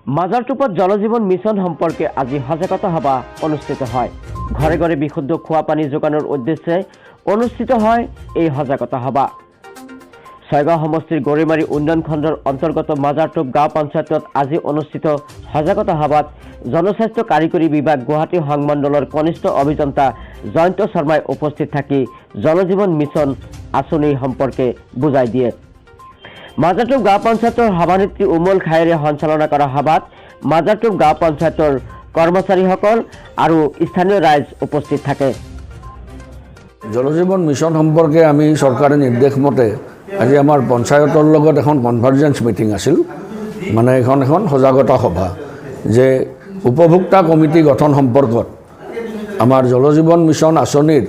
মাজাৰটোপত Jal Jeevan mission সম্পৰ্কে আজি সজাগতা সভা অনুষ্ঠিত হয়। ঘৰে ঘৰে বিশুদ্ধ খোৱা পানী যোগানৰ উদ্দেশ্যে অনুষ্ঠিত হয় এই সজাগতা সভা। ছয়গাঁও সমষ্টিৰ গৰৈমাৰী উন্নয়ন খণ্ডৰ অন্তৰ্গত মাজাৰটোপ গাঁও পঞ্চায়তত আজি অনুষ্ঠিত সজাগতা সভাত জনস্বাস্থ্য কাৰিকৰী বিভাগ, গুৱাহাটী সংমণ্ডলৰ কনিষ্ঠ অভিযন্তা জয়ন্ত শৰ্মাই উপস্থিত থাকি জলজীৱন মিছন আঁচনি সম্পৰ্কে বুজাই দিয়ে। মাজাৰটোপ গাঁও পঞ্চায়তৰ সভানেত্ৰী উমল খায়েৰে সঞ্চালনা কৰা সভাত মাজাৰটোপ গাঁও পঞ্চায়তৰ কৰ্মচাৰীসকল আৰু স্থানীয় ৰাইজ উপস্থিত থাকে। জলজীৱন মিছন সম্পৰ্কে আমি চৰকাৰে নিৰ্দেশ মতে আজি আমাৰ পঞ্চায়তৰ লগত এখন কনভাৰ্জেঞ্চ মিটিং আছিল, মানে এখন সজাগতা সভা যে উপভোক্তা কমিটি গঠন সম্পৰ্কত, আমাৰ জলজীৱন মিছন আঁচনিৰ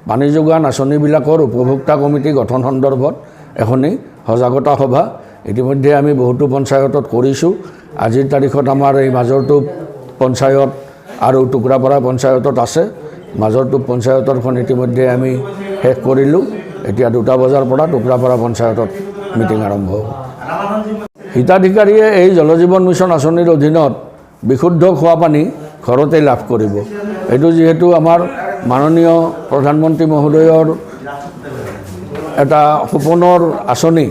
পানী যোগান আঁচনিবিলাকৰ উপভোক্তা কমিটি গঠন সন্দৰ্ভত এখনি সজাগতা সভা। ইতিমধ্যে আমি বহুতো পঞ্চায়তত কৰিছোঁ। আজিৰ তাৰিখত আমাৰ এই মাজৰটোপ পঞ্চায়ত আৰু টুকুৰাপাৰা পঞ্চায়তত আছে। মাজৰটোপ পঞ্চায়তৰখন ইতিমধ্যে আমি শেষ কৰিলোঁ। এতিয়া 2টা বজাৰ পৰা টুকুৰাপাৰা পঞ্চায়তত মিটিং আৰম্ভ হ'ব। হিতাধিকাৰীয়ে এই জলজীৱন মিছন আঁচনিৰ অধীনত বিশুদ্ধ খোৱা পানী ঘৰতেই লাভ কৰিব। এইটো যিহেতু আমাৰ মাননীয় প্ৰধানমন্ত্ৰী মহোদয়ৰ এটা সপোনৰ আঁচনি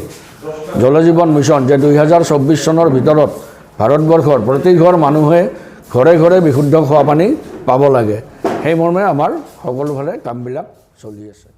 জলজীৱন মিছন, যে 2024 চনৰ ভিতৰত ভাৰতবৰ্ষৰ প্ৰতি ঘৰ মানুহে ঘৰে ঘৰে বিশুদ্ধ খোৱা পানী পাব লাগে, সেই মৰ্মে আমাৰ সকলোফালে কামবিলাক চলি আছে।